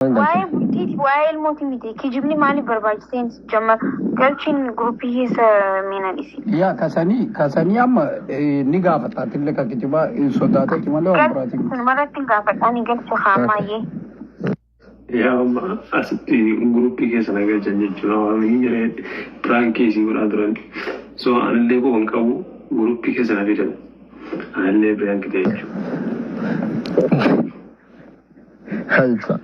Waa'ee galchine. Bultiiti, waa'ee ilmooti miti. Kijibni maaliif barbaachiseen jamma galchiin groupii keessa miina dhisi. Yaa kasanii kasanii amma ni gaafata atillee ka kijibaa hin sodaateeti malee waan biraatii miti. Sunumarratti hin gaafadha ni galcha kaamaayyee. Yaa amma asitti groupii keessa na galchan jechuudha. Waan hin jiree prankii isii godhaa turan. So anillee quba hin qabu, groupii keessa na fidan. Anillee prank ta'e jechuudha. Haa ibsa.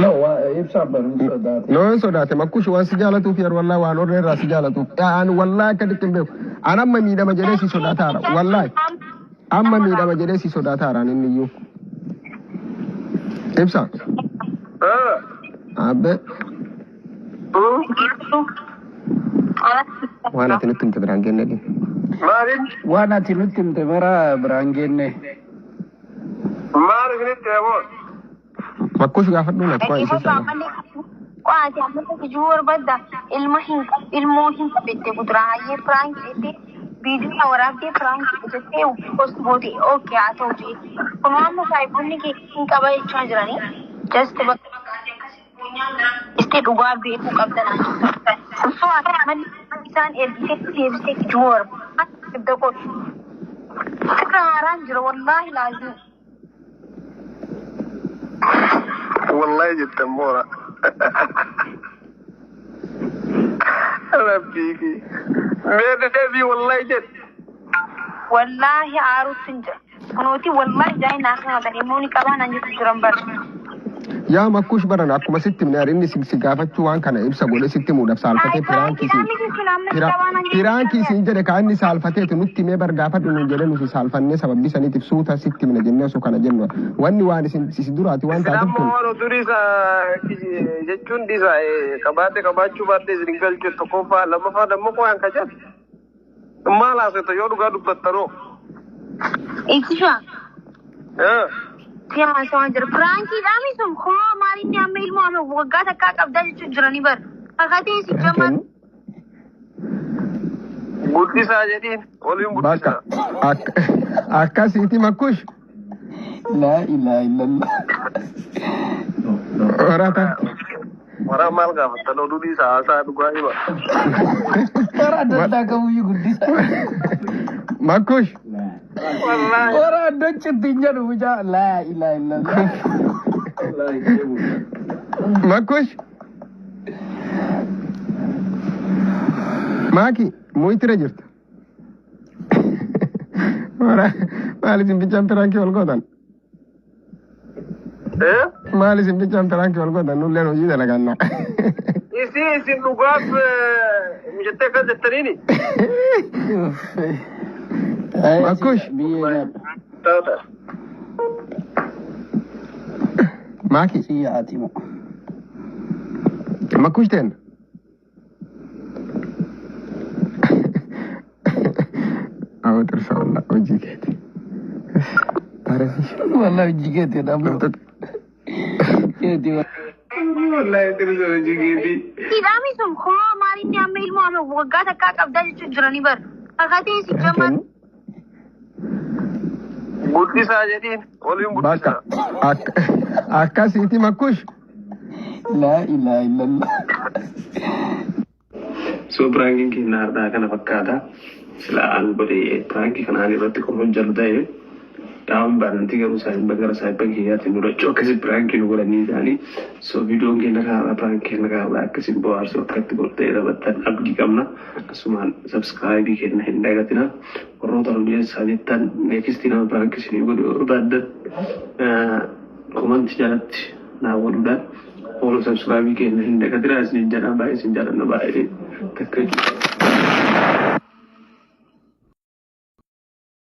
No, waa ibsaa baruu sodaate. No, hin sodaate. Makkush waan si jaalatuuf yeroo wallaahi waan orra irraa si jaalatuuf. An wallaahi akka diqqin beeku. An amma miidhama jedhee si sodaataara. Wallaahi amma miidhama jedhee si sodaataara inni iyyuu. Ibsa. Abbe waan ati nutti himte biraan genne. Maaliin? Waan ati nutti himte bara biraan geenne. Maal isinitti himuun? Makkush gaafadhu nati waa isii Dhaggeeffadhu sana. Ammallee qo'aati ammallee kijibuu barbaadda. Ilma hin ilmoo hin qabette kuduraa hayyee prank jettee viidiyoo waraabdee prank jettee post goote, okay haa ta'u jee. Kunoo amma saayiboonni kee hin qaba jechaa jiranii, just bakka istee dhugaa beekuu qabda naan jettu. So ati ammallee isaan ergitee deebistee kijibuu barbaadda godhu. Sirra haaraan jira, wallaahi laazim. Wallahi jettan moora. Rabbii fi. Mee deebii wallahi jedhe. Wallaahi aaruutti hin jira. Kunooti wallaahi jaayii naa kanatan immoo ni qabaa naan jettu jiran bara. Yaa Makkush, baran akkuma sitti himne inni si gaafachuu waan kana ibsa godhe sitti himuudhaaf saalfatee prankii siin prankii siin jedhe. Kaa inni saalfateetu nutti himee bar gaafadhu nuun jedhe. Nuti saalfannee sababbii saniitiif suuta sitti himne jennee osoo kana jennu wanni waan isin si duraati waan Isin taateef amma kun waan oduu dhiisa jechuun dhiisa, qabaate qabaachuu baadhee isin galchu tokkoffaa, lammaffaa dammoo waan ka jedhu maal haasofta yoo dhugaa dubbattanoo? Ibsishaa. Si haasawaa jira. Prankiidhaan sun koo maalinni amma ilmoo amma waggaa takkaa qabdaa jechuun jiranii bara. Kakatee si jammaa. Kennu. Guddisaa jedhiin waliin Bakka guddisaa. Akkasiiti Makkush. Laa ilaaha illallah. Horata. Waraa maal gaafattan? Oduu dhiisa, haasaa dhugaa hima. Warra adda addaa qabuyyuu guddisa. Makkush. Wallaahi. Warra adda citti hin jedhu mucaa. Laa ilaaha illallah. Makkush. Maaki muyitira jirta. Wara maal isin bichaan prankii wal gootan? Eh? Maal isin bichaan prankii wal gootan? Nulleen hojii dalaganna. Isin dhugaaf mijattee akkas jettaniini? Makkush. Biyyee nyaadha. Taata. Maaki. Si yaa'ati moo. Makkush teen. Awwa xirsa wallah hojii keeti. Taarifii. Wallahi hojii keetii dha ammoo. Keetii. Wallaahi xirsa hojii keetii. Hidhaami sun koo maalinni amma ilmoo amma waggaa takkaa qabdaa jechuun jiranii bara. Kakatee si jammaa. Kennu. Guddisaa jedhiin waliin Bakka guddisaa. Akkasiiti Makkush. Laa ilaaha illallah. So prankiin keenya har'aa kana fakkaata. Sila an godhe prankii kanaan irratti kan hojjetu ta'e dhaawwan baanantii garuu saayibba gara saayibba kiyyaatiin nu lachuu akkasii prankii nu godhanii isaanii. So viidiyoon keenya kanarraa, prankii keenya kanarraa akkasiin bohaarsuu akkatti godhu ta'e taphattan abdii qabna. Asumaan subscribe keenya hin dagatina. Warroota nu dhiyeessaa jettan, next nama prankii isinii godhu yoo barbaaddan, commentii jalatti naa godhuudhaan follow subscribe keenya hin dagatina isiniin jedha. Baay'ee isin jaallanna, baay'ee takka jechuudha.